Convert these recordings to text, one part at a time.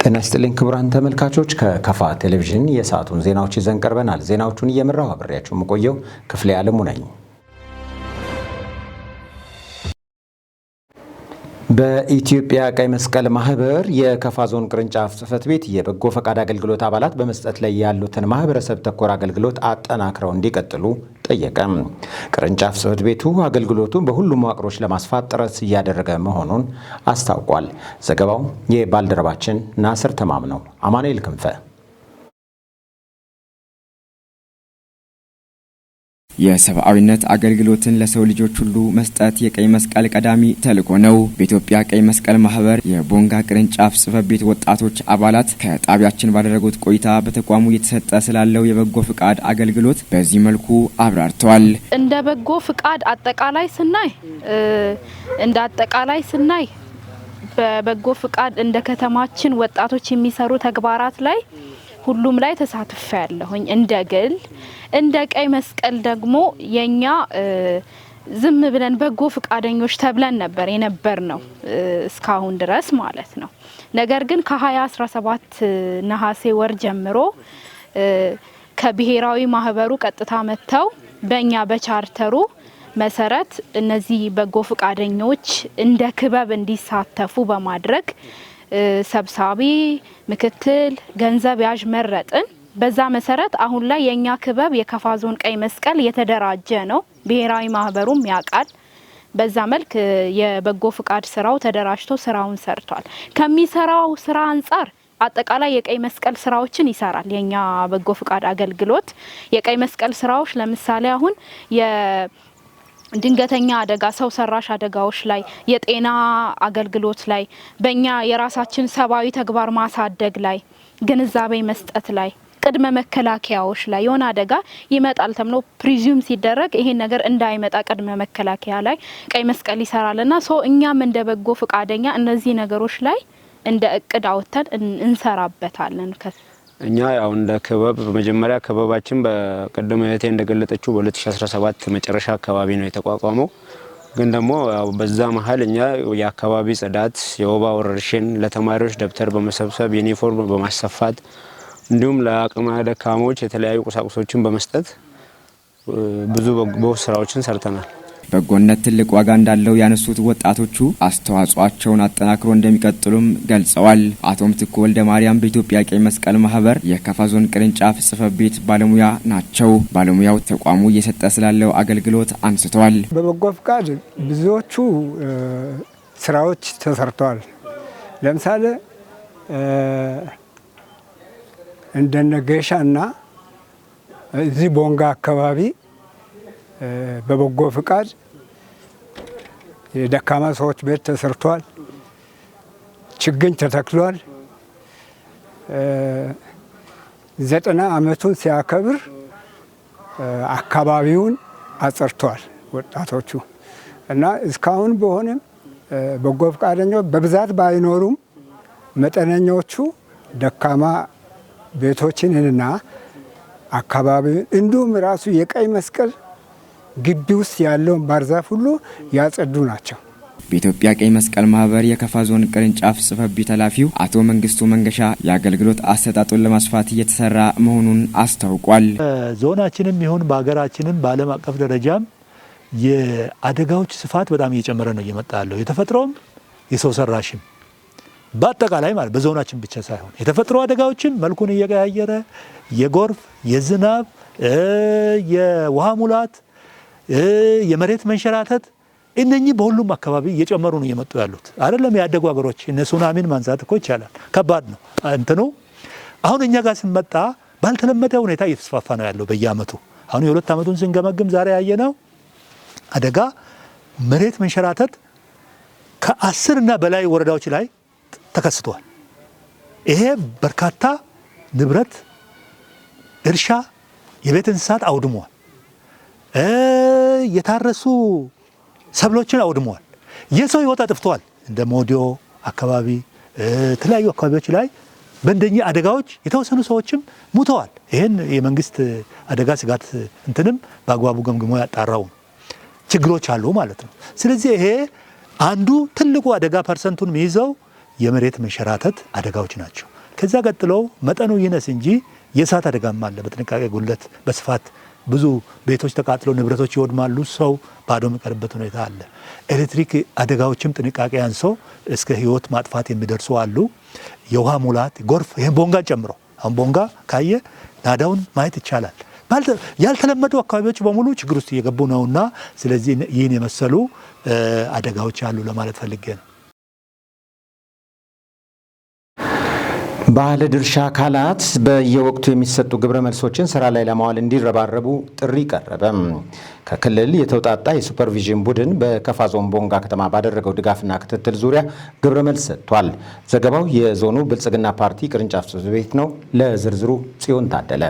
ጤና ይስጥልኝ ክቡራን ተመልካቾች፣ ከከፋ ቴሌቪዥን የሰዓቱን ዜናዎች ይዘን ቀርበናል። ዜናዎቹን እየመራሁ አብሬያችሁ የምቆየው ክፍሌ አለሙ ነኝ። በኢትዮጵያ ቀይ መስቀል ማህበር የከፋ ዞን ቅርንጫፍ ጽሕፈት ቤት የበጎ ፈቃድ አገልግሎት አባላት በመስጠት ላይ ያሉትን ማህበረሰብ ተኮር አገልግሎት አጠናክረው እንዲቀጥሉ ጠየቀ። ቅርንጫፍ ጽሕፈት ቤቱ አገልግሎቱን በሁሉም መዋቅሮች ለማስፋት ጥረት እያደረገ መሆኑን አስታውቋል። ዘገባው የባልደረባችን ናስር ተማም ነው። አማኑኤል ክንፈ። የሰብአዊነት አገልግሎትን ለሰው ልጆች ሁሉ መስጠት የቀይ መስቀል ቀዳሚ ተልዕኮ ነው። በኢትዮጵያ ቀይ መስቀል ማህበር የቦንጋ ቅርንጫፍ ጽሕፈት ቤት ወጣቶች አባላት ከጣቢያችን ባደረጉት ቆይታ በተቋሙ እየተሰጠ ስላለው የበጎ ፍቃድ አገልግሎት በዚህ መልኩ አብራርተዋል። እንደ በጎ ፍቃድ አጠቃላይ ስናይ እንደ አጠቃላይ ስናይ በበጎ ፍቃድ እንደ ከተማችን ወጣቶች የሚሰሩ ተግባራት ላይ ሁሉም ላይ ተሳትፌ ያለሁኝ እንደ ግል። እንደ ቀይ መስቀል ደግሞ የኛ ዝም ብለን በጎ ፍቃደኞች ተብለን ነበር የነበር ነው እስካሁን ድረስ ማለት ነው። ነገር ግን ከ2017 ነሐሴ ወር ጀምሮ ከብሔራዊ ማህበሩ ቀጥታ መጥተው በእኛ በቻርተሩ መሰረት እነዚህ በጎ ፍቃደኞች እንደ ክበብ እንዲሳተፉ በማድረግ ሰብሳቢ፣ ምክትል፣ ገንዘብ ያዥ መረጥን። በዛ መሰረት አሁን ላይ የኛ ክበብ የከፋ ዞን ቀይ መስቀል የተደራጀ ነው። ብሔራዊ ማህበሩም ያውቃል። በዛ መልክ የበጎ ፍቃድ ስራው ተደራጅቶ ስራውን ሰርቷል። ከሚሰራው ስራ አንጻር አጠቃላይ የቀይ መስቀል ስራዎችን ይሰራል። የኛ በጎ ፍቃድ አገልግሎት የቀይ መስቀል ስራዎች ለምሳሌ አሁን ድንገተኛ አደጋ፣ ሰው ሰራሽ አደጋዎች ላይ፣ የጤና አገልግሎት ላይ፣ በእኛ የራሳችን ሰብአዊ ተግባር ማሳደግ ላይ፣ ግንዛቤ መስጠት ላይ፣ ቅድመ መከላከያዎች ላይ፣ የሆነ አደጋ ይመጣል ተብሎ presume ሲደረግ ይሄን ነገር እንዳይመጣ ቅድመ መከላከያ ላይ ቀይ መስቀል ይሰራልና so እኛም እንደ በጎ ፈቃደኛ እነዚህ ነገሮች ላይ እንደ እቅድ አውጥተን እንሰራበታለን። እኛ ያው እንደ ክበብ በመጀመሪያ ክበባችን በቀደም እህቴ እንደገለጠችው በ2017 መጨረሻ አካባቢ ነው የተቋቋመው። ግን ደግሞ ያው በዛ መሀል እኛ የአካባቢ ጽዳት፣ የወባ ወረርሽኝ፣ ለተማሪዎች ደብተር በመሰብሰብ፣ ዩኒፎርም በማሰፋት፣ እንዲሁም ለአቅመ ደካሞች የተለያዩ ቁሳቁሶችን በመስጠት ብዙ በጎ ስራዎችን ሰርተናል። በጎነት ትልቅ ዋጋ እንዳለው ያነሱት ወጣቶቹ አስተዋጽኦአቸውን አጠናክሮ እንደሚቀጥሉም ገልጸዋል። አቶ ምትኩ ወልደ ማርያም በኢትዮጵያ ቀይ መስቀል ማህበር የከፋ ዞን ቅርንጫፍ ጽሕፈት ቤት ባለሙያ ናቸው። ባለሙያው ተቋሙ እየሰጠ ስላለው አገልግሎት አንስተዋል። በበጎ ፍቃድ ብዙዎቹ ስራዎች ተሰርተዋል። ለምሳሌ እንደነ ገሻና እዚህ ቦንጋ አካባቢ በበጎ ፍቃድ የደካማ ሰዎች ቤት ተሰርቷል። ችግኝ ተተክሏል። 90 ዓመቱን ሲያከብር አካባቢውን አጽርቷል ወጣቶቹ። እና እስካሁን በሆነም በጎ ፈቃደኞች በብዛት ባይኖሩም መጠነኞቹ ደካማ ቤቶችንና አካባቢውን እንዲሁም ራሱ የቀይ መስቀል ግቢ ውስጥ ያለውን ባህር ዛፍ ሁሉ ያጸዱ ናቸው። በኢትዮጵያ ቀይ መስቀል ማህበር የከፋ ዞን ቅርንጫፍ ጽሕፈት ቤት ኃላፊው አቶ መንግስቱ መንገሻ የአገልግሎት አሰጣጡን ለማስፋት እየተሰራ መሆኑን አስታውቋል። ዞናችንም ይሁን በሀገራችንም በዓለም አቀፍ ደረጃም የአደጋዎች ስፋት በጣም እየጨመረ ነው እየመጣ ያለው፣ የተፈጥሮም የሰው ሰራሽም በአጠቃላይ ማለት በዞናችን ብቻ ሳይሆን የተፈጥሮ አደጋዎችን መልኩን እየቀያየረ የጎርፍ፣ የዝናብ፣ የውሃ ሙላት፣ የመሬት መንሸራተት እነኚህ በሁሉም አካባቢ እየጨመሩ ነው እየመጡ ያሉት። አይደለም ያደጉ ሀገሮች እነ ሱናሚን ማንሳት እኮ ይቻላል። ከባድ ነው እንትኑ። አሁን እኛ ጋር ስንመጣ ባልተለመደ ሁኔታ እየተስፋፋ ነው ያለው በየአመቱ። አሁን የ2 ዓመቱን ስንገመግም ዛሬ ያየነው አደጋ መሬት መንሸራተት ከ10 እና በላይ ወረዳዎች ላይ ተከስቷል። ይሄ በርካታ ንብረት፣ እርሻ፣ የቤት እንስሳት አውድሟል። የታረሱ ሰብሎችን አውድመዋል። የሰው ሕይወት አጥፍተዋል። እንደ ሞዲዮ አካባቢ የተለያዩ አካባቢዎች ላይ በእንደኚህ አደጋዎች የተወሰኑ ሰዎችም ሙተዋል። ይህን የመንግስት አደጋ ስጋት እንትንም በአግባቡ ገምግሞ ያጣራው ችግሮች አሉ ማለት ነው። ስለዚህ ይሄ አንዱ ትልቁ አደጋ percent ኡን የሚይዘው የመሬት መንሸራተት አደጋዎች ናቸው። ከዛ ቀጥሎ መጠኑ ይነስ እንጂ የእሳት አደጋም አለ። በጥንቃቄ ጉድለት በስፋት ብዙ ቤቶች ተቃጥለው ንብረቶች ይወድማሉ። ሰው ባዶ የሚቀርበት ሁኔታ አለ። ኤሌክትሪክ አደጋዎችም ጥንቃቄ አንሶ እስከ ሕይወት ማጥፋት የሚደርሱ አሉ። የውሃ ሙላት፣ ጎርፍ፣ ይህን ቦንጋን ጨምሮ አሁን ቦንጋ ካየ ናዳውን ማየት ይቻላል። ያልተለመዱ አካባቢዎች በሙሉ ችግር ውስጥ እየገቡ ነውና ስለዚህ ይህን የመሰሉ አደጋዎች አሉ ለማለት ፈልጌ ነው። ባለድርሻ አካላት በየወቅቱ የሚሰጡ ግብረ መልሶችን ስራ ላይ ለማዋል እንዲረባረቡ ጥሪ ቀረበ። ከክልል የተውጣጣ የሱፐርቪዥን ቡድን በከፋ ዞን ቦንጋ ከተማ ባደረገው ድጋፍና ክትትል ዙሪያ ግብረ መልስ ሰጥቷል። ዘገባው የዞኑ ብልጽግና ፓርቲ ቅርንጫፍ ጽሕፈት ቤት ነው። ለዝርዝሩ ጽዮን ታደለ።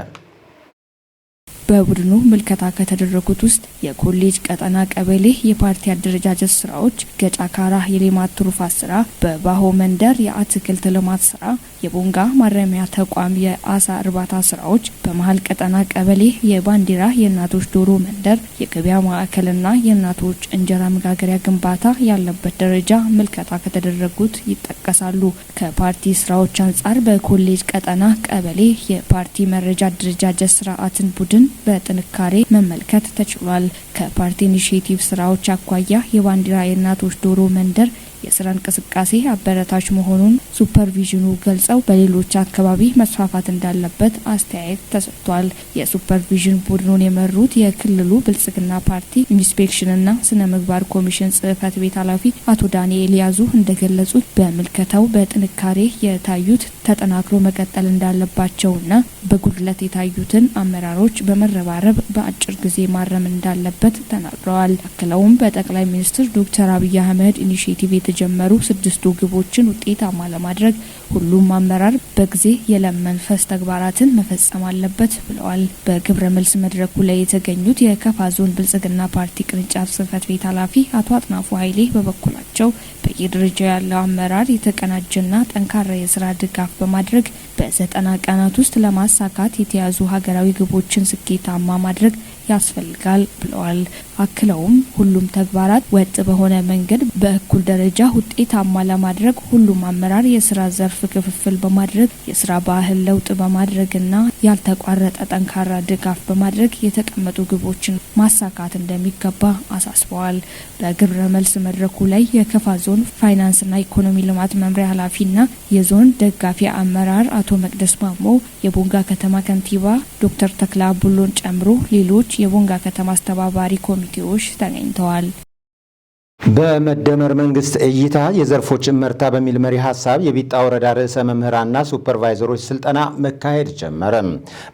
በቡድኑ ምልከታ ከተደረጉት ውስጥ የኮሌጅ ቀጠና ቀበሌ የፓርቲ አደረጃጀት ስራዎች፣ ገጫካራ የሌማት ትሩፋት ስራ፣ በባሆ መንደር የአትክልት ልማት ስራ፣ የቦንጋ ማረሚያ ተቋም የአሳ እርባታ ስራዎች፣ በመሀል ቀጠና ቀበሌ የባንዲራ የእናቶች ዶሮ መንደር፣ የገበያ ማዕከልና የእናቶች እንጀራ መጋገሪያ ግንባታ ያለበት ደረጃ ምልከታ ከተደረጉት ይጠቀሳሉ። ከፓርቲ ስራዎች አንጻር በኮሌጅ ቀጠና ቀበሌ የፓርቲ መረጃ አደረጃጀት ስርዓትን ቡድን በጥንካሬ መመልከት ተችሏል። ከፓርቲ initiative ስራዎች አኳያ የባንዲራ የእናቶች ዶሮ መንደር የስራ እንቅስቃሴ አበረታች መሆኑን ሱፐርቪዥኑ ገልጸው በሌሎች አካባቢ መስፋፋት እንዳለበት አስተያየት ተሰጥቷል። የሱፐርቪዥን ቡድኑን የመሩት የክልሉ ብልጽግና ፓርቲ ኢንስፔክሽንና ስነ ምግባር ኮሚሽን ጽህፈት ቤት ኃላፊ አቶ ዳንኤል ያዙ እንደገለጹት በምልከታው በጥንካሬ የታዩት ተጠናክሮ መቀጠል እንዳለባቸውና በጉድለት የታዩትን አመራሮች በመረባረብ በአጭር ጊዜ ማረም እንዳለበት ተናግረዋል። አክለውም በጠቅላይ ሚኒስትር ዶክተር አብይ አህመድ initiative የተጀመሩ ስድስቱ ግቦችን ውጤታማ ለማድረግ ሁሉም አመራር በጊዜ የለም መንፈስ ተግባራትን መፈጸም አለበት ብለዋል። በግብረ መልስ መድረኩ ላይ የተገኙት የከፋ ዞን ብልጽግና ፓርቲ ቅርንጫፍ ጽህፈት ቤት ኃላፊ አቶ አጥናፉ ኃይሌ በበኩላቸው በየደረጃው ያለው አመራር የተቀናጀና ጠንካራ የስራ ድጋፍ በማድረግ በ90 ቀናት ውስጥ ለማሳካት የተያዙ ሀገራዊ ግቦችን ስኬታማ ማድረግ ያስፈልጋል ብለዋል። አክለውም ሁሉም ተግባራት ወጥ በሆነ መንገድ በእኩል ደረጃ ውጤታማ ለማድረግ ሁሉም አመራር የስራ ዘርፍ ክፍፍል በማድረግ፣ የስራ ባህል ለውጥ በማድረግና ያልተቋረጠ ጠንካራ ድጋፍ በማድረግ የተቀመጡ ግቦችን ማሳካት እንደሚገባ አሳስበዋል። በግብረ መልስ መድረኩ ላይ የከፋ ዞን ፋይናንስና ኢኮኖሚ ልማት መምሪያ ኃላፊና የዞን ደጋፊ አመራር አቶ መቅደስ ማሞ፣ የቦንጋ ከተማ ከንቲባ ዶክተር ተክላ ቡሎን ጨምሮ ሌሎች የቦንጋ ከተማ አስተባባሪ ኮሚቴዎች ተገኝተዋል። በመደመር መንግስት እይታ የዘርፎች እመርታ በሚል መሪ ሀሳብ የቢጣ ወረዳ ርዕሰ መምህራንና ሱፐርቫይዘሮች ስልጠና መካሄድ ጀመረ።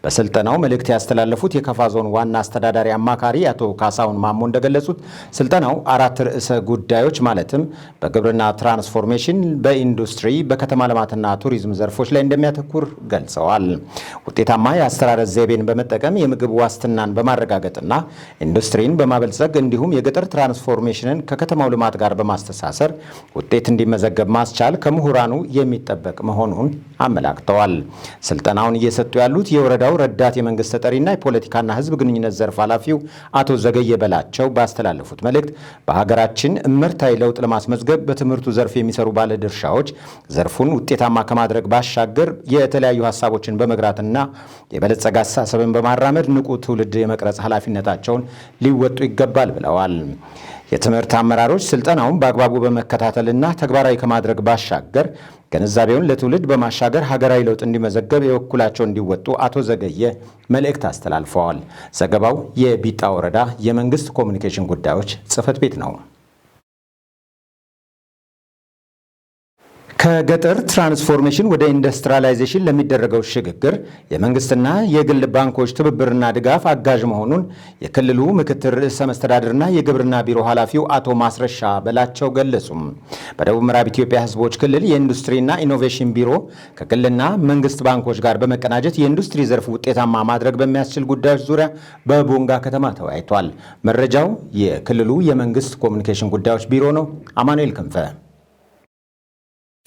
በስልጠናው መልእክት ያስተላለፉት የከፋ ዞን ዋና አስተዳዳሪ አማካሪ አቶ ካሳሁን ማሞ እንደገለጹት ስልጠናው አራት ርዕሰ ጉዳዮች ማለትም በግብርና ትራንስፎርሜሽን፣ በኢንዱስትሪ፣ በከተማ ልማትና ቱሪዝም ዘርፎች ላይ እንደሚያተኩር ገልጸዋል። ውጤታማ የአስተራረስ ዘይቤን በመጠቀም የምግብ ዋስትናን በማረጋገጥና ኢንዱስትሪን በማበልጸግ እንዲሁም የገጠር ትራንስፎርሜሽንን ከከተማው ልማት ጋር በማስተሳሰር ውጤት እንዲመዘገብ ማስቻል ከምሁራኑ የሚጠበቅ መሆኑን አመላክተዋል። ስልጠናውን እየሰጡ ያሉት የወረዳው ረዳት የመንግስት ተጠሪና የፖለቲካና ሕዝብ ግንኙነት ዘርፍ ኃላፊው አቶ ዘገየ በላቸው ባስተላለፉት መልእክት በሀገራችን እመርታዊ ለውጥ ለማስመዝገብ በትምህርቱ ዘርፍ የሚሰሩ ባለድርሻዎች ዘርፉን ውጤታማ ከማድረግ ባሻገር የተለያዩ ሀሳቦችን በመግራትና የበለጸገ አስተሳሰብን በማራመድ ንቁ ትውልድ የመቅረጽ ኃላፊነታቸውን ሊወጡ ይገባል ብለዋል። የትምህርት አመራሮች ስልጠናውን በአግባቡ በመከታተልና ተግባራዊ ከማድረግ ባሻገር ግንዛቤውን ለትውልድ በማሻገር ሀገራዊ ለውጥ እንዲመዘገብ የበኩላቸውን እንዲወጡ አቶ ዘገየ መልእክት አስተላልፈዋል። ዘገባው የቢጣ ወረዳ የመንግስት ኮሚኒኬሽን ጉዳዮች ጽሕፈት ቤት ነው። ከገጠር ትራንስፎርሜሽን ወደ ኢንዱስትሪያላይዜሽን ለሚደረገው ሽግግር የመንግስትና የግል ባንኮች ትብብርና ድጋፍ አጋዥ መሆኑን የክልሉ ምክትል ርዕሰ መስተዳድርና የግብርና ቢሮ ኃላፊው አቶ ማስረሻ በላቸው ገለጹ። በደቡብ ምዕራብ ኢትዮጵያ ሕዝቦች ክልል የኢንዱስትሪና ኢኖቬሽን ቢሮ ከግልና መንግስት ባንኮች ጋር በመቀናጀት የኢንዱስትሪ ዘርፍ ውጤታማ ማድረግ በሚያስችል ጉዳዮች ዙሪያ በቦንጋ ከተማ ተወያይቷል። መረጃው የክልሉ የመንግስት ኮሚኒኬሽን ጉዳዮች ቢሮ ነው። አማኑኤል ክንፈ።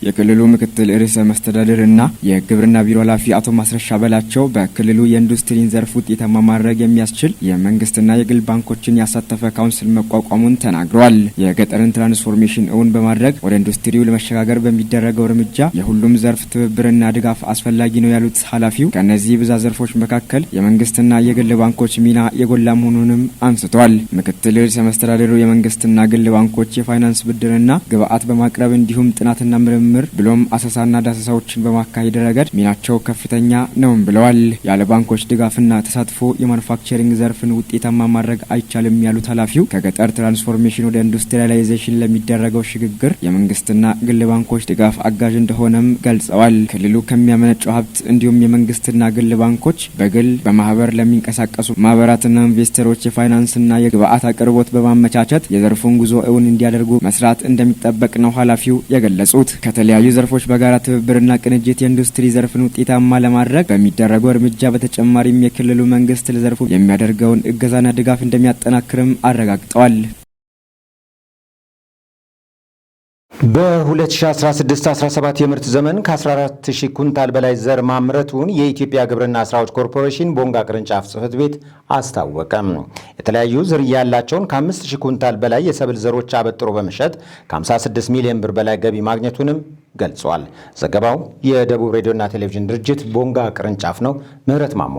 የክልሉ ምክትል ርዕሰ መስተዳድር እና የግብርና ቢሮ ኃላፊ አቶ ማስረሻ በላቸው በክልሉ የኢንዱስትሪን ዘርፍ ውጤታማ ማድረግ የሚያስችል የመንግስትና የግል ባንኮችን ያሳተፈ ካውንስል መቋቋሙን ተናግረዋል። የገጠርን ትራንስፎርሜሽን እውን በማድረግ ወደ ኢንዱስትሪው ለመሸጋገር በሚደረገው እርምጃ የሁሉም ዘርፍ ትብብርና ድጋፍ አስፈላጊ ነው ያሉት ኃላፊው፣ ከእነዚህ ብዝሃ ዘርፎች መካከል የመንግስትና የግል ባንኮች ሚና የጎላ መሆኑንም አንስተዋል። ምክትል ርዕሰ መስተዳድሩ የመንግስትና ግል ባንኮች የፋይናንስ ብድርና ግብአት በማቅረብ እንዲሁም ጥናትና ምርምር ብሎም አሰሳና ዳሰሳዎችን በማካሄድ ረገድ ሚናቸው ከፍተኛ ነውም ብለዋል። ያለ ባንኮች ድጋፍና ተሳትፎ የማኑፋክቸሪንግ ዘርፍን ውጤታማ ማድረግ አይቻልም ያሉት ኃላፊው፣ ከገጠር ትራንስፎርሜሽን ወደ ኢንዱስትሪያላይዜሽን ለሚደረገው ሽግግር የመንግስትና ግል ባንኮች ድጋፍ አጋዥ እንደሆነም ገልጸዋል። ክልሉ ከሚያመነጨው ሀብት እንዲሁም የመንግስትና ግል ባንኮች በግል በማህበር ለሚንቀሳቀሱ ማህበራትና ኢንቨስተሮች የፋይናንስና የግብአት አቅርቦት በማመቻቸት የዘርፉን ጉዞ እውን እንዲያደርጉ መስራት እንደሚጠበቅ ነው ኃላፊው የገለጹት። ከተለያዩ ዘርፎች በጋራ ትብብርና ቅንጅት የኢንዱስትሪ ዘርፍን ውጤታማ ለማድረግ በሚደረገው እርምጃ በተጨማሪም የክልሉ መንግስት ለዘርፉ የሚያደርገውን እገዛና ድጋፍ እንደሚያጠናክርም አረጋግጠዋል። በ2016-17 የምርት ዘመን ከ14,000 ኩንታል በላይ ዘር ማምረቱን የኢትዮጵያ ግብርና ስራዎች ኮርፖሬሽን ቦንጋ ቅርንጫፍ ጽሕፈት ቤት አስታወቀ። የተለያዩ ዝርያ ያላቸውን ከ5000 ኩንታል በላይ የሰብል ዘሮች አበጥሮ በመሸጥ ከ56 ሚሊዮን ብር በላይ ገቢ ማግኘቱንም ገልጿል። ዘገባው የደቡብ ሬዲዮና ቴሌቪዥን ድርጅት ቦንጋ ቅርንጫፍ ነው። ምህረት ማሞ።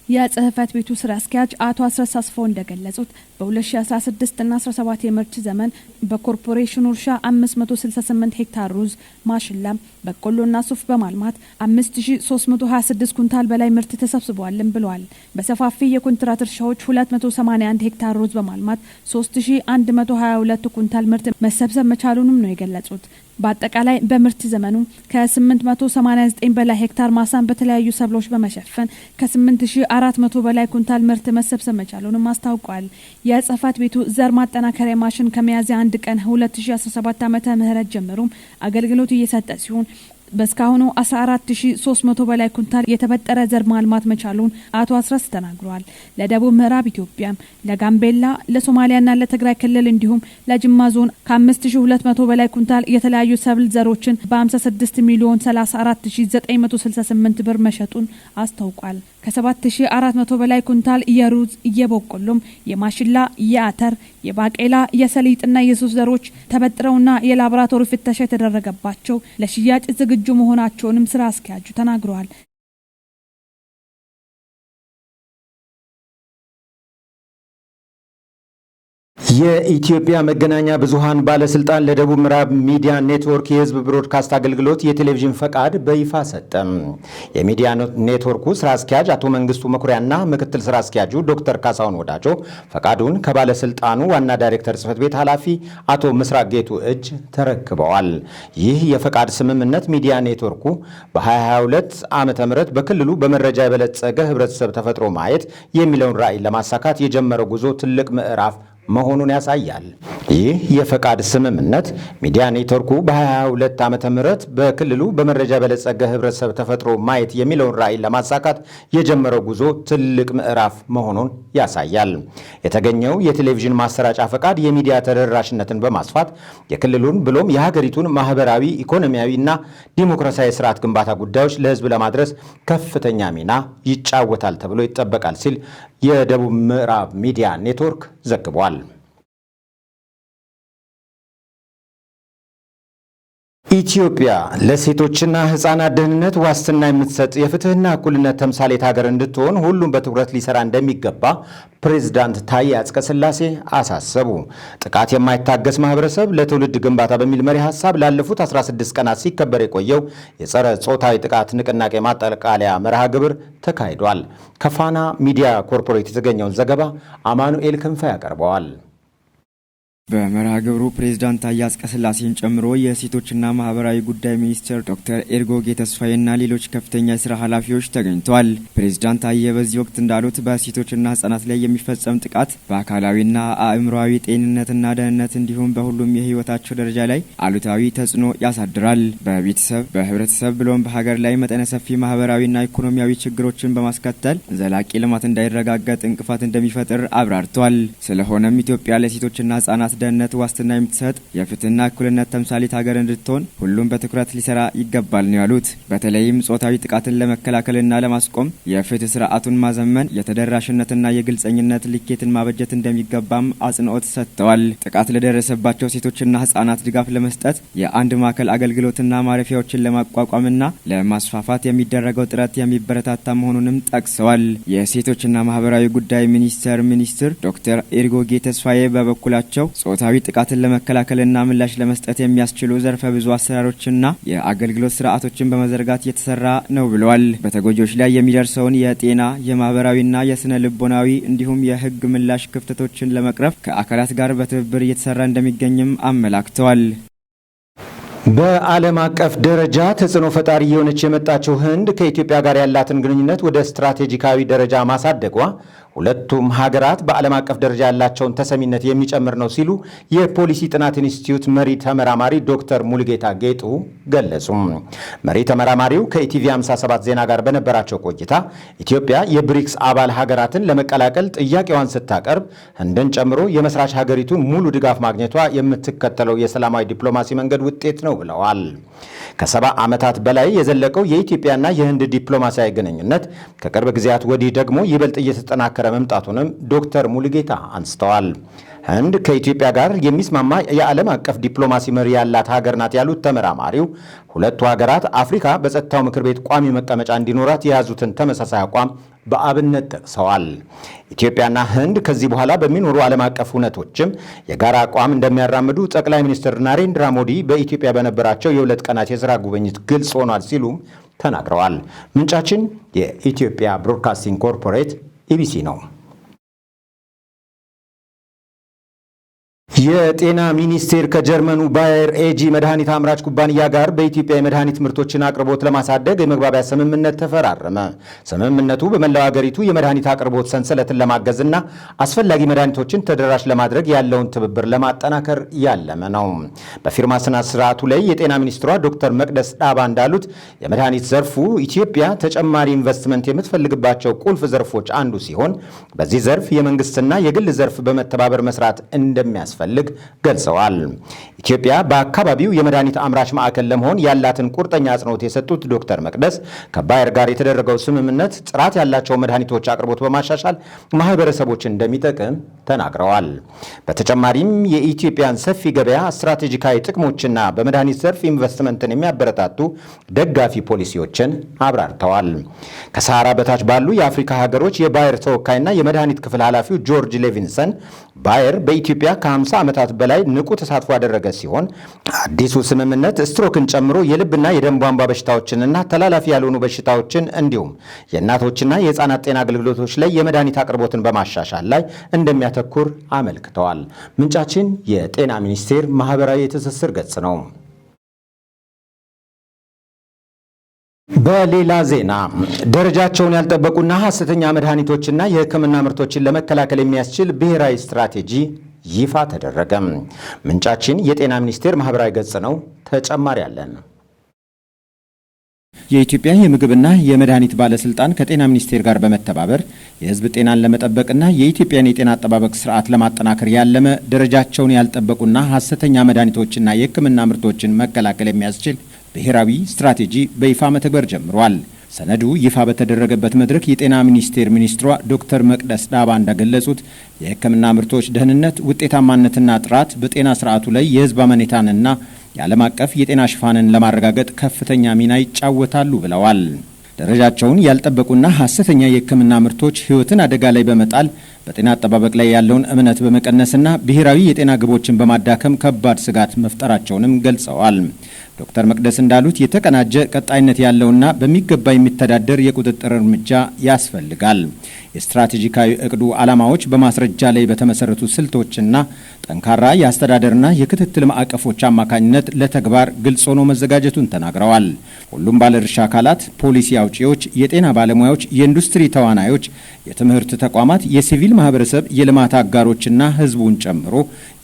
የጽህፈት ቤቱ ስራ አስኪያጅ አቶ አስረስ አስፋው እንደገለጹት፣ በ2016 ና 17 የምርት ዘመን በኮርፖሬሽኑ እርሻ 568 ሄክታር ሩዝ፣ ማሽላ፣ በቆሎና ሱፍ በማልማት 5326 ኩንታል በላይ ምርት ተሰብስቧልም ብለዋል። በሰፋፊ የኮንትራት እርሻዎች 281 ሄክታር ሩዝ በማልማት 3122 ኩንታል ምርት መሰብሰብ መቻሉንም ነው የገለጹት። በአጠቃላይ በምርት ዘመኑ ከ889 በላይ ሄክታር ማሳን በተለያዩ ሰብሎች በመሸፈን ከ8400 በላይ ኩንታል ምርት መሰብሰብ መቻሉንም አስታውቋል። የጽህፈት ቤቱ ዘር ማጠናከሪያ ማሽን ከሚያዝያ 1 ቀን 2017 ዓመተ ምህረት ጀምሮ አገልግሎት እየሰጠ ሲሆን፣ በእስካሁኑ 14300 በላይ ኩንታል የተበጠረ ዘር ማልማት መቻሉን አቶ አስረስ ተናግረዋል። ለደቡብ ምዕራብ ኢትዮጵያ፣ ለጋምቤላ፣ ለሶማሊያና ለትግራይ ክልል እንዲሁም ለጅማ ዞን ከ5200 በላይ ኩንታል የተለያዩ ሰብል ዘሮችን በ56 ሚሊዮን 34968 ብር መሸጡን አስታውቋል። ከ7400 በላይ ኩንታል የሩዝ፣ የበቆሎም፣ የማሽላ፣ የአተር፣ የባቄላ፣ የሰሊጥና የሱፍ ዘሮች ተበጥረውና የላቦራቶሪ ፍተሻ የተደረገባቸው ለሽያጭ ዝግጁ መሆናቸውንም ስራ አስኪያጁ ተናግረዋል። የኢትዮጵያ መገናኛ ብዙሃን ባለስልጣን ለደቡብ ምዕራብ ሚዲያ ኔትወርክ የሕዝብ ብሮድካስት አገልግሎት የቴሌቪዥን ፈቃድ በይፋ ሰጠ። የሚዲያ ኔትወርኩ ስራ አስኪያጅ አቶ መንግስቱ መኩሪያና ምክትል ስራ አስኪያጁ ዶክተር ካሳሁን ወዳጆ ፈቃዱን ከባለስልጣኑ ዋና ዳይሬክተር ጽህፈት ቤት ኃላፊ አቶ ምስራቅ ጌቱ እጅ ተረክበዋል። ይህ የፈቃድ ስምምነት ሚዲያ ኔትወርኩ በ2022 ዓ.ም በክልሉ በመረጃ የበለጸገ ህብረተሰብ ተፈጥሮ ማየት የሚለውን ራዕይ ለማሳካት የጀመረው ጉዞ ትልቅ ምዕራፍ መሆኑን ያሳያል። ይህ የፈቃድ ስምምነት ሚዲያ ኔትወርኩ በ22 ዓ.ም በክልሉ በመረጃ የበለጸገ ህብረተሰብ ተፈጥሮ ማየት የሚለውን ራዕይ ለማሳካት የጀመረው ጉዞ ትልቅ ምዕራፍ መሆኑን ያሳያል። የተገኘው የቴሌቪዥን ማሰራጫ ፈቃድ የሚዲያ ተደራሽነትን በማስፋት የክልሉን ብሎም የሀገሪቱን ማህበራዊ፣ ኢኮኖሚያዊ እና ዲሞክራሲያዊ ስርዓት ግንባታ ጉዳዮች ለህዝብ ለማድረስ ከፍተኛ ሚና ይጫወታል ተብሎ ይጠበቃል ሲል የደቡብ ምዕራብ ሚዲያ ኔትወርክ ዘግቧል። ኢትዮጵያ ለሴቶችና ሕፃናት ደህንነት ዋስትና የምትሰጥ የፍትህና እኩልነት ተምሳሌት ሀገር እንድትሆን ሁሉም በትኩረት ሊሰራ እንደሚገባ ፕሬዝዳንት ታዬ አጽቀሥላሴ አሳሰቡ። ጥቃት የማይታገስ ማህበረሰብ ለትውልድ ግንባታ በሚል መሪ ሀሳብ ላለፉት 16 ቀናት ሲከበር የቆየው የጸረ ጾታዊ ጥቃት ንቅናቄ ማጠቃለያ መርሃ ግብር ተካሂዷል። ከፋና ሚዲያ ኮርፖሬት የተገኘውን ዘገባ አማኑኤል ክንፈ ያቀርበዋል። በመርሃ ግብሩ ፕሬዝዳንት ታዬ አጽቀሥላሴን ጨምሮ የሴቶችና ማህበራዊ ጉዳይ ሚኒስትር ዶክተር ኤርጎጌ ተስፋዬና ሌሎች ከፍተኛ የስራ ኃላፊዎች ተገኝተዋል። ፕሬዝዳንት ታዬ በዚህ ወቅት እንዳሉት፣ በሴቶችና ህጻናት ላይ የሚፈጸም ጥቃት በአካላዊና አእምሯዊ ጤንነትና ደህንነት እንዲሁም በሁሉም የህይወታቸው ደረጃ ላይ አሉታዊ ተጽዕኖ ያሳድራል። በቤተሰብ፣ በህብረተሰብ ብሎም በሀገር ላይ መጠነ ሰፊ ማህበራዊና ኢኮኖሚያዊ ችግሮችን በማስከተል ዘላቂ ልማት እንዳይረጋገጥ እንቅፋት እንደሚፈጥር አብራርተዋል። ስለሆነም ኢትዮጵያ ለሴቶችና ህጻናት ህጻናት ደህንነት ዋስትና የምትሰጥ የፍትህና እኩልነት ተምሳሌት ሀገር እንድትሆን ሁሉም በትኩረት ሊሰራ ይገባል ነው ያሉት። በተለይም ጾታዊ ጥቃትን ለመከላከልና ለማስቆም የፍትህ ስርዓቱን ማዘመን፣ የተደራሽነትና የግልጸኝነት ልኬትን ማበጀት እንደሚገባም አጽንኦት ሰጥተዋል። ጥቃት ለደረሰባቸው ሴቶችና ህጻናት ድጋፍ ለመስጠት የአንድ ማዕከል አገልግሎትና ማረፊያዎችን ለማቋቋምና ለማስፋፋት የሚደረገው ጥረት የሚበረታታ መሆኑንም ጠቅሰዋል። የሴቶችና ማህበራዊ ጉዳይ ሚኒስቴር ሚኒስትር ዶክተር ኤርጎጌ ተስፋዬ በበኩላቸው ጾታዊ ጥቃትን ለመከላከልና ምላሽ ለመስጠት የሚያስችሉ ዘርፈ ብዙ አሰራሮችና የአገልግሎት ስርዓቶችን በመዘርጋት እየተሰራ ነው ብለዋል። በተጎጂዎች ላይ የሚደርሰውን የጤና፣ የማህበራዊና የስነ ልቦናዊ እንዲሁም የህግ ምላሽ ክፍተቶችን ለመቅረፍ ከአካላት ጋር በትብብር እየተሰራ እንደሚገኝም አመላክተዋል። በዓለም አቀፍ ደረጃ ተጽዕኖ ፈጣሪ እየሆነች የመጣችው ህንድ ከኢትዮጵያ ጋር ያላትን ግንኙነት ወደ ስትራቴጂካዊ ደረጃ ማሳደጓ ሁለቱም ሀገራት በዓለም አቀፍ ደረጃ ያላቸውን ተሰሚነት የሚጨምር ነው ሲሉ የፖሊሲ ጥናት ኢንስቲትዩት መሪ ተመራማሪ ዶክተር ሙሉጌታ ጌጡ ገለጹ። መሪ ተመራማሪው ከኢቲቪ 57 ዜና ጋር በነበራቸው ቆይታ ኢትዮጵያ የብሪክስ አባል ሀገራትን ለመቀላቀል ጥያቄዋን ስታቀርብ ህንድን ጨምሮ የመስራች ሀገሪቱን ሙሉ ድጋፍ ማግኘቷ የምትከተለው የሰላማዊ ዲፕሎማሲ መንገድ ውጤት ነው ብለዋል። ከ70 ዓመታት በላይ የዘለቀው የኢትዮጵያና የህንድ ዲፕሎማሲያዊ ግንኙነት ከቅርብ ጊዜያት ወዲህ ደግሞ ይበልጥ እየተጠናከረ መምጣቱንም ዶክተር ሙሉጌታ አንስተዋል። ህንድ ከኢትዮጵያ ጋር የሚስማማ የዓለም አቀፍ ዲፕሎማሲ መሪ ያላት ሀገር ናት ያሉት ተመራማሪው፣ ሁለቱ ሀገራት አፍሪካ በጸጥታው ምክር ቤት ቋሚ መቀመጫ እንዲኖራት የያዙትን ተመሳሳይ አቋም በአብነት ጠቅሰዋል። ኢትዮጵያና ህንድ ከዚህ በኋላ በሚኖሩ ዓለም አቀፍ ሁነቶችም የጋራ አቋም እንደሚያራምዱ ጠቅላይ ሚኒስትር ናሬንድራ ሞዲ በኢትዮጵያ በነበራቸው የ2 ቀናት የስራ ጉብኝት ግልጽ ሆኗል ሲሉም ተናግረዋል። ምንጫችን የኢትዮጵያ ብሮድካስቲንግ ኮርፖሬት ኢቢሲ ነው። የጤና ሚኒስቴር ከጀርመኑ ባየር ኤጂ መድኃኒት አምራች ኩባንያ ጋር በኢትዮጵያ የመድኃኒት ምርቶችን አቅርቦት ለማሳደግ የመግባቢያ ስምምነት ተፈራረመ። ስምምነቱ በመላው ሀገሪቱ የመድኃኒት አቅርቦት ሰንሰለትን ለማገዝና አስፈላጊ መድኃኒቶችን ተደራሽ ለማድረግ ያለውን ትብብር ለማጠናከር ያለመ ነው። በፊርማ ስነ ስርዓቱ ላይ የጤና ሚኒስትሯ ዶክተር መቅደስ ዳባ እንዳሉት፣ የመድኃኒት ዘርፉ ኢትዮጵያ ተጨማሪ ኢንቨስትመንት የምትፈልግባቸው ቁልፍ ዘርፎች አንዱ ሲሆን፣ በዚህ ዘርፍ የመንግስትና የግል ዘርፍ በመተባበር መስራት እንደሚያስፈልግ ገልጸዋል። ኢትዮጵያ በአካባቢው የመድኃኒት አምራች ማዕከል ለመሆን ያላትን ቁርጠኛ አጽንኦት የሰጡት ዶክተር መቅደስ፣ ከባየር ጋር የተደረገው ስምምነት ጥራት ያላቸው መድኃኒቶች አቅርቦት በማሻሻል ማህበረሰቦችን እንደሚጠቅም ተናግረዋል። በተጨማሪም የኢትዮጵያን ሰፊ ገበያ፣ ስትራቴጂካዊ ጥቅሞችና በመድኃኒት ዘርፍ ኢንቨስትመንትን የሚያበረታቱ ደጋፊ ፖሊሲዎችን አብራርተዋል። ከሰሃራ በታች ባሉ የአፍሪካ ሀገሮች የባየር ተወካይና የመድኃኒት ክፍል ኃላፊው ጆርጅ ሌቪንሰን፣ ባየር በኢትዮጵያ ከ50 ዓመታት በላይ ንቁ ተሳትፎ ያደረገ ሲሆን፣ አዲሱ ስምምነት ስትሮክን ጨምሮ የልብና የደም ቧንቧ በሽታዎችንና ተላላፊ ያልሆኑ በሽታዎችን እንዲሁም የእናቶችና የህፃናት ጤና አገልግሎቶች ላይ የመድኃኒት አቅርቦትን በማሻሻል ላይ እንደሚያተኩር አመልክተዋል። ምንጫችን የጤና ሚኒስቴር ማህበራዊ የትስስር ገጽ ነው። በሌላ ዜና፣ ደረጃቸውን ያልጠበቁና ሐሰተኛ መድኃኒቶችና የሕክምና ምርቶችን ለመከላከል የሚያስችል ብሔራዊ ስትራቴጂ ይፋ ተደረገ። ምንጫችን የጤና ሚኒስቴር ማህበራዊ ገጽ ነው። ተጨማሪ አለን። የኢትዮጵያ የምግብና የመድኃኒት ባለስልጣን ከጤና ሚኒስቴር ጋር በመተባበር የሕዝብ ጤናን ለመጠበቅና የኢትዮጵያን የጤና አጠባበቅ ስርዓት ለማጠናከር ያለመ ደረጃቸውን ያልጠበቁና ሐሰተኛ መድኃኒቶችና የሕክምና ምርቶችን መከላከል የሚያስችል ብሔራዊ ስትራቴጂ በይፋ መተግበር ጀምሯል። ሰነዱ ይፋ በተደረገበት መድረክ የጤና ሚኒስቴር ሚኒስትሯ ዶክተር መቅደስ ዳባ እንደገለጹት፣ የሕክምና ምርቶች ደህንነት፣ ውጤታማነትና ጥራት በጤና ስርዓቱ ላይ የሕዝብ አመኔታንና የዓለም አቀፍ የጤና ሽፋንን ለማረጋገጥ ከፍተኛ ሚና ይጫወታሉ ብለዋል። ደረጃቸውን ያልጠበቁና ሐሰተኛ የሕክምና ምርቶች ሕይወትን አደጋ ላይ በመጣል፣ በጤና አጠባበቅ ላይ ያለውን እምነት በመቀነስና ብሔራዊ የጤና ግቦችን በማዳከም ከባድ ስጋት መፍጠራቸውንም ገልጸዋል። ዶክተር መቅደስ እንዳሉት፣ የተቀናጀ፣ ቀጣይነት ያለውና በሚገባ የሚተዳደር የቁጥጥር እርምጃ ያስፈልጋል። የስትራቴጂካዊ እቅዱ ዓላማዎች በማስረጃ ላይ በተመሰረቱ ስልቶችና ጠንካራ የአስተዳደርና የክትትል ማዕቀፎች አማካኝነት ለተግባር ግልጽ ሆኖ መዘጋጀቱን ተናግረዋል። ሁሉም ባለድርሻ አካላት፣ ፖሊሲ አውጪዎች፣ የጤና ባለሙያዎች፣ የኢንዱስትሪ ተዋናዮች፣ የትምህርት ተቋማት፣ የሲቪል ማህበረሰብ፣ የልማት አጋሮችና ህዝቡን ጨምሮ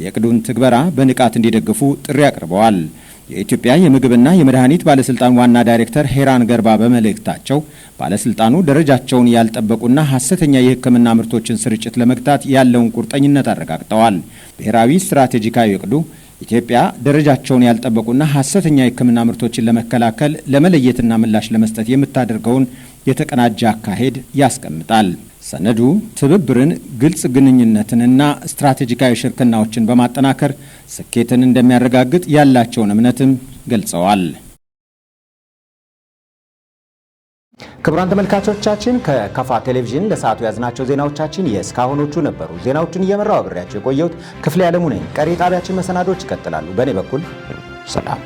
የእቅዱን ትግበራ በንቃት እንዲደግፉ ጥሪ አቅርበዋል። የኢትዮጵያ የምግብና የመድኃኒት ባለስልጣን ዋና ዳይሬክተር ሄራን ገርባ በመልእክታቸው ባለስልጣኑ ደረጃቸውን ያልጠበቁና ሐሰተኛ የሕክምና ምርቶችን ስርጭት ለመግታት ያለውን ቁርጠኝነት አረጋግጠዋል። ብሔራዊ ስትራቴጂካዊ እቅዱ ኢትዮጵያ ደረጃቸውን ያልጠበቁና ሐሰተኛ የሕክምና ምርቶችን ለመከላከል፣ ለመለየትና ምላሽ ለመስጠት የምታደርገውን የተቀናጀ አካሄድ ያስቀምጣል። ሰነዱ ትብብርን፣ ግልጽ ግንኙነትንና ስትራቴጂካዊ ሽርክናዎችን በማጠናከር ስኬትን እንደሚያረጋግጥ ያላቸውን እምነትም ገልጸዋል። ክቡራን ተመልካቾቻችን፣ ከከፋ ቴሌቪዥን ለሰዓቱ ያዝናቸው ዜናዎቻችን የእስካሁኖቹ ነበሩ። ዜናዎቹን እየመራው አብሬያቸው የቆየሁት ክፍሌ ዓለሙ ነኝ። ቀሪ የጣቢያችን መሰናዶች ይቀጥላሉ። በእኔ በኩል ሰላም።